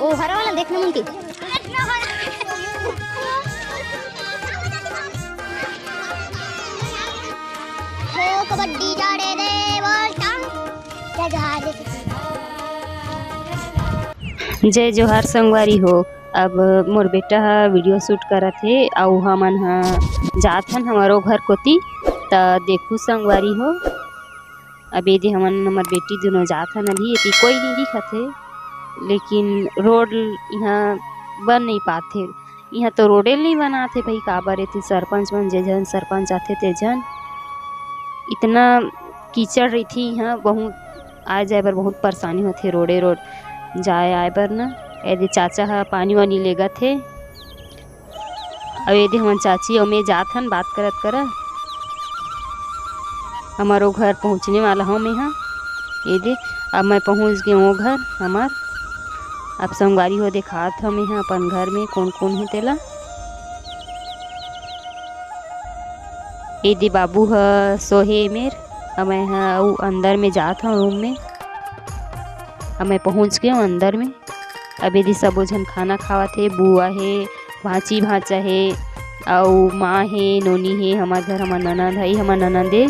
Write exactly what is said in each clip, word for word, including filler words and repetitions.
ओ हरा वाला देखना मन की। हो कबड्डी जाड़े दे बोलता। जय जोहार। जय जोहार संगवारी हो। अब मोर बेटा ह वीडियो शूट करत हे, अउ हमन ह जात हन हमरो घर कोती। त देखू संगवारी हो, अब एदे हमन, हमर बेटी दुनों जात हन अभी। एती कोई नहीं दिखत हे, लेकिन रोड इहाँ बन नहीं पाथे। इहाँ तो रोडे नहीं बनात हे भाई, काबर एती सरपंच मन, जे झन सरपंच आथे ते झन। इतना कीचड़ रहिथे इहाँ, बहुत आए जाए बर बहुत परेशानी होथे, रोडे रोड जाए आए बर न। एदे चाचा ह पानी वानी लेगत हे। अउ एदे हमन चाची अउ मैं जात हन बात करत करत। हमर ओ घर पहुँचने वाला हव मैं ह। एदे अब मैं पहुँच गे ओ घर हमर। अब संगवारी हो देखात हव मैं ह अपन घर में कोन कोन हे तेला। एदे बाबू ह सोहे मेर, अउ मैं ह अउ अंदर में जात हव रूम में। अब मैं पहुँच गे हव अंदर में। अब एदे सबो झन खाना खावत हे, बुआ हे, भांची भांचा हे, अउ माँ हे, नोनी हे, हमर घर हमर ननद हे, हमर ननद ए,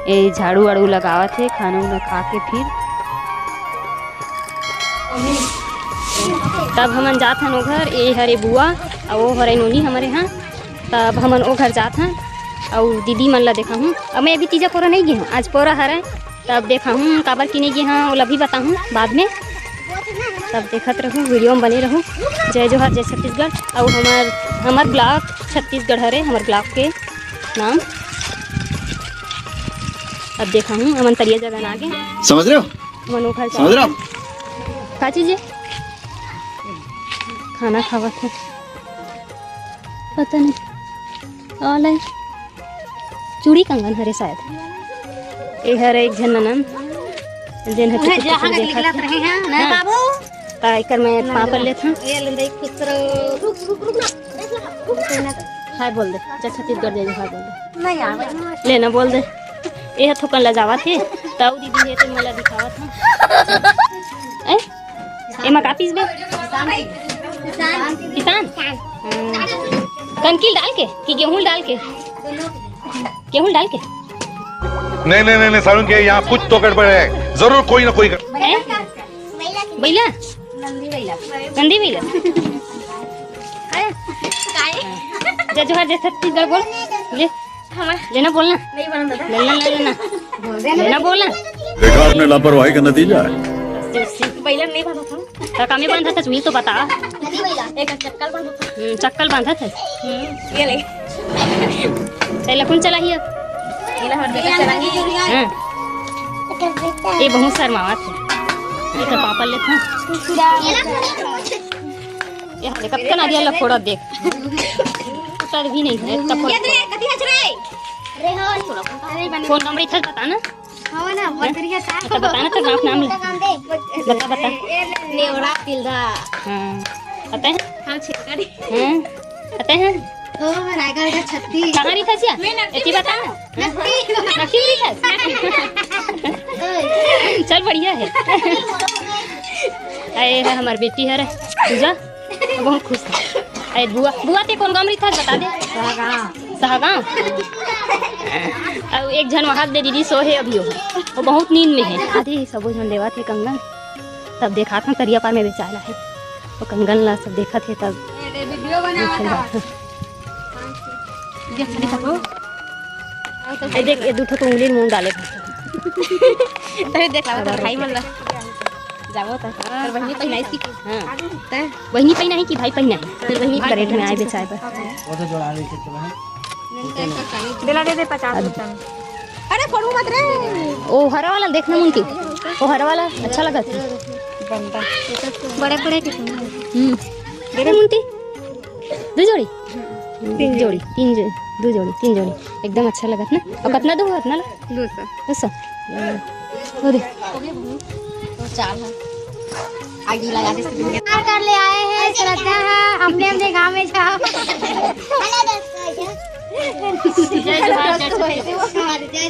ए झाड़ू वाड़ू लगावत हे, खाना उना खा के फिर। तब हमन जात हन ओ घर, ए हरे बुआ, अउ ओ हरे नोनी हमरे हाँ। तब हमन ओ घर जात हन, अउ दीदी मन ला देखा हूँ। अब मैं अभी तीजा पोरा नहीं गे हूँ, आज पोरा हरे। तब देखा हूँ काबर किने गे हाँ, ओला भी बताहूँ बाद में। तब देखत रहू, वीडियो में बने रहू। जय जोहार, जय छत्तीसगढ़। अउ हमर, हमर ब्लॉग छत्तीसगढ़ हरे, हमर ब्लॉग के नाम। अब देखा हूँ, हमन तरिया जगह ना आगे। समझ रहे हो? हमन ओ घर समझ रहे हो? का चीज है? खाना खावत है, पता नहीं। ऑनलाइन चूड़ी कंगन हरे शायद। ए हर एक झन ननन, जेन ह उहे चुटुक जहाँ चुटुक के देखत निकलत हे। रहे हैं, ना हाँ। बाबू? ता एकर मैं ना, पापड़ ना। लेत हूँ। ये ले देख, खुश रहो। रुक, रुक, रुक ना। देख लो, रुक ना। हाय बोल दे, जय छत्तीसगढ़, जय जोहार बोल दे। नहीं आवे। ले ना बोल दे। ए ह थोकन ला जावत हे, ताऊ दीदी हे ते मोला दिखावत हूँ। ए? एमा का पीसबे? किसान? हम्म। कनकी ल डाल के कि गेहूं ल डाल के? गेहूं ल डाल के। नहीं, नहीं, नहीं, नहीं, सारुण के यहाँ कुछ तो गड़बड़ है, जरूर कोई ना कोई गड़बड़। हैं? बैला? नंदी बैला। जय जोहार, जय छत्तीसगढ़ बोल। ले। हमार लेना बोलना। नहीं बनन दादा। लेना, लेना, लेना। लेना बोलना। देखा आपने लापरवाही का नतीजा है। बैलन नहीं बांधत हूँ। तो कमी बांधत है, तू ही तो बता। एक चक्कल बांधत हूँ। हम्म, चक्कल बांधत है। हम्म, ये ले। चल, कौन चला ही अब? ये ला, हमारे बेटा चला ही। हाँ। ये बहुत शर्मावत है। ये तो पापड़ लेत हूँ। ये हमारे कतका नारियल ला फोड़ा देख। उतर भी नहीं है, इतना फोड़ा। ये दे, कति हच रे? फोन नंबर इधर बता ना। हाँ ना, बहुत बढ़िया था। अच्छा, बता ना, तो नाम, नाम ले। बता, बता। नेवरा तिल्दा। हाँ। पता है? हाँ, छिलका रे। हाँ। पता है? ओ, रायगढ़ का छत्तीस। कहाँ रही था सिया? मैं नक्की एती बता ना। नक्की। नक्की रही था? चल, बढ़िया है। आए है हमार बेटी हरे, पूजा। बहुत खुश है। अरे बुआ, बुआ ते कौन गाँव रहिथस बता दे। सहगांव। सहगांव? अउ एक झन वहाँ दे दीदी सो है अभी, वो, वो बहुत नींद में है। आदि सबो झन देवत हे कंगन, तब देखात हूँ तरिया पार में बेचाय ला है, वो कंगन ला सब देखत हे तब। ये वीडियो बनावत हूँ। ए देख, ये दू ठो तो उंगली में डाले। तभी देख ला, भाई मन ला। जाबो त। हाँ। तोर बहिनी पहिनाइस कि? हाँ। तैं? बहिनी पहिनाही कि भाई पहिनाही? तोर बहिनी करेट में आए बेचाए बर। वो तो जोड़ा ले, चित्र में। बेला दे दे पचास रुपया में। अरे, फोड़ू मत रे। ओ हरा वाला देखना मुंकी। ओ हरा वाला अच्छा लगत हे। बंदा। बड़े बड़े कितने? हम्म। देखना मुंकी। दू जोड़ी? तीन जोड़ी, तीन जोड़ी, दू जोड़ी, तीन जोड़ी। एकदम अच्छा लगत ना। अउ कतना दू हर ना ला? दो सौ। दो सौ? हम्म। वो दे। तो चार है। आगे लगा दे। कर ले आए हैं, श्रद्धा है, अपने अपने गाँव में जाओ। जय जोहार, जय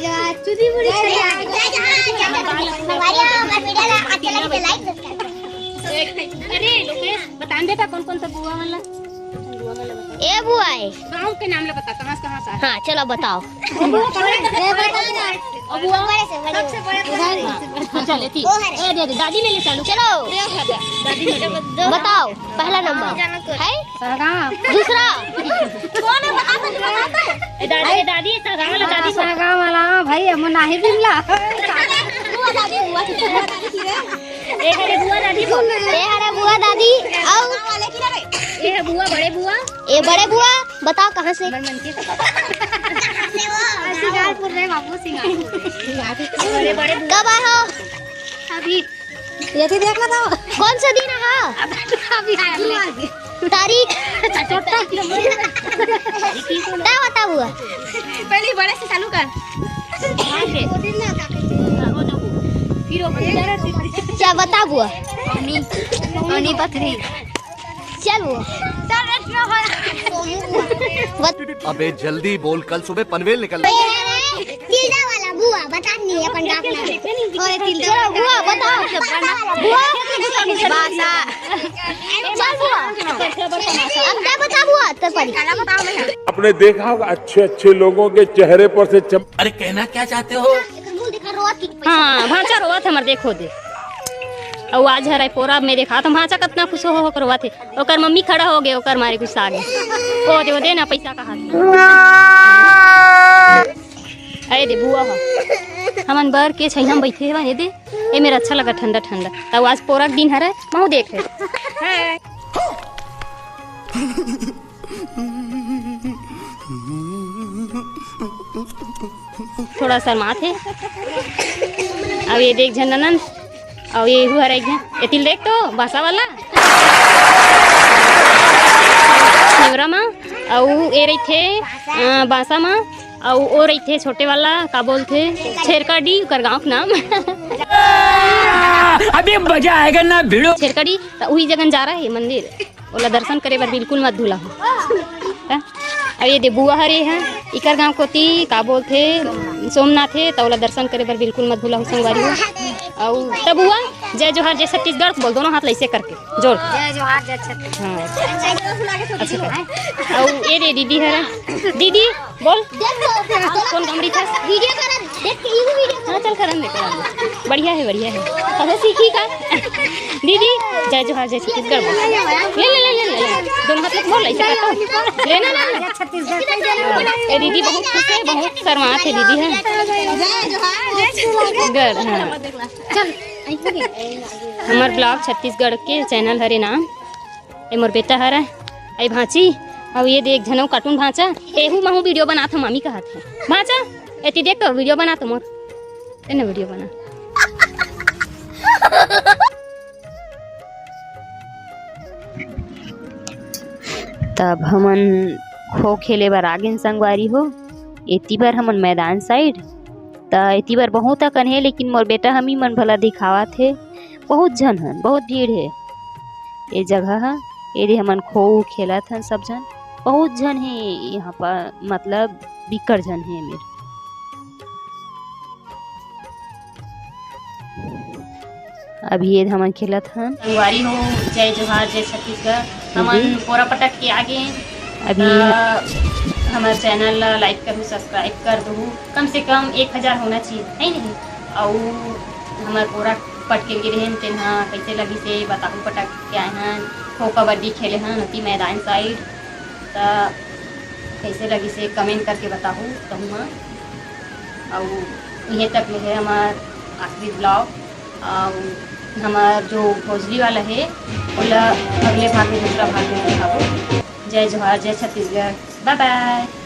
जोहार। जय जोहार। हमारे यहाँ पर मीडिया कौन सा बुआ वाला? ए बुआ है। गांव के नाम ले बता, कहाँ से, कहाँ से आए? हाँ, चलो बताओ। ए, बता ना। और बुआ? सबसे बड़े बुआ। हाँ, चल, ठीक। ए, दे दे, दादी ले ले चालू। चलो। दादी ले ले। बताओ, पहला नंबर। है? दूसरा। कौन है? बता, बता, बता। ए, दादी, ए, दादी, सगा वाला दादी बोल। सगा वाला, भाई, हम नाही बिल्ला। बुआ दादी, बुआ दादी, बुआ दादी। ए हरे बुआ दादी बोल। ए हरे बुआ दादी, अउ ए है बुआ, बड़े बुआ। ए बड़े बुआ, बताओ कहाँ से? सिंगारपुर रे बाबू, सिंगारपुर। बड़े, बड़े बुआ। कब आए हो? अभी। ये तो देख लो तो। कौन सा दिन है? अभी आज। तारीख। का बता बुआ? पहले बड़े से चालू कर। फिर वो क्या बता बुआ? पानी, पानी पथरी। चल बुआ। अबे जल्दी बोल, कल सुबह पनवेल निकलना। तिलदा वाला बुआ, बता नहीं अपन गाँव का नाम। अरे तिलदा। चलो बुआ, बताओ। बुआ। बासा। चल बुआ। अब क्या बता बुआ, तेरे पर। आपने देखा होगा अच्छे अच्छे लोगों के चेहरे पर से चम- अरे कहना क्या चाहते हो? हाँ, भांचा रोवत हे हमर, देखो दे। अउ आज हरे पोरा में देखा तो भांचा कतना खुश हो होकर रोवत हे। ओकर मम्मी खड़ा हो गे, ओकर मारे गुस्सा आ गे। ओ दे, ओ दे ना पैसा कहा। अरे दे बुआ हो, हमन बर के छैया में बैठे हवन, ये दे, ये मेरा अच्छा लगा ठंडा ठंडा। तब आज पोरा के दिन हरे, महू देख ले। थोड़ा शर्मात हे। अब ये देख झन ननन, अउ ये हु हर एक झन, ये तिल देख तो बासा वाला नेवरा मा, अउ ये रहिथे, अ, बासा मा, अउ वो रहिथे छोटे वाला, का बोलथे, छेरकाडी, ओकर गाँव के नाम। अभी मजा आएगा ना भिड़ो। छेरकाडी, त उही जगन जा रहा है मंदिर। ओला दर्शन करे बर बिल्कुल मत भूला हो। हैं? अउ ये दे बुआ हरे हैं, इकर गांव कोती का बोलथे सोमनाथ हे, त ओला दर्शन करे बर बिल्कुल मत भूला हो संगवारी हो। अउ त बुआ, जय जोहार जय छत्तीसगढ़ बोल, दोनों हाथ ल ऐसे करके जोड़। जय जोहार जय छत्तीसगढ़। हाँ। अच्छा, अउ ये दे दीदी हरे, दीदी बोल। कौन गमड़ी था? वीडियो करा, देख के ये वीडियो। हाँ, चल करन दे, करन दे। बढ़िया है, बढ़िया है। तबे सीखी का? दीदी, जय जोहार, जय छत्तीसगढ़ बोल। ले, ले, ले, ले, ले, ले। दोनों हाथ में बोल, ऐसे करता हूँ। लेना ना, ना। ए दीदी बहुत खुश है, बहुत शर्मात है दीदी, है। गढ़, हाँ। चल। हमर ब्लॉग छत्तीसगढ़ के चैनल हरे नाम। ए मोर बेटा हरे, ए भांची, अउ ये देख झन अउ cartoon भांचा, एहू महू वीडियो बनात हो, मामी कहत हे। भांचा, एती देख तो वीडियो बनात हो मोर। एने वीडियो बना। तब हमन खो खेले बर आगेन संगवारी हो, एती बर हमन मैदान side, त एती बर बहुत अकन हे, लेकिन मोर बेटा हमी मन भला दिखावत हे, बहुत झन हन, बहुत भीड़ हे। ए जगह ह, एदे हमन खो खेलत हन सब झन, बहुत झन हे यहाँ पर, मतलब बिक्कट झन हे मेर। अभी ये हमन खेलत हन। संगवारी हो, जय जोहार, जय छत्तीसगढ़। हमन अभी पोरा पटक के आ गे। अभी त हमर चैनल ला like करहू, subscribe कर दहू, कम से कम एक हजार होना चाहिए, है नहीं? अउ हमर पोरा पटके गे रहेन, तेन ह कइसे लगिस हे बताहू, पटक के आए हन, खो कबड्डी खेले हन ओती मैदान side। त कइसे लगिस हे comment करके बताहू कहूँ ह। अउ इहें तक ले हे हमर आखिरी vlog। अउ हमर जो भोजली वाला हे, ओला अगले भाग में, दूसरा भाग में दिखाबो। जय जोहार, जय छत्तीसगढ़, bye bye।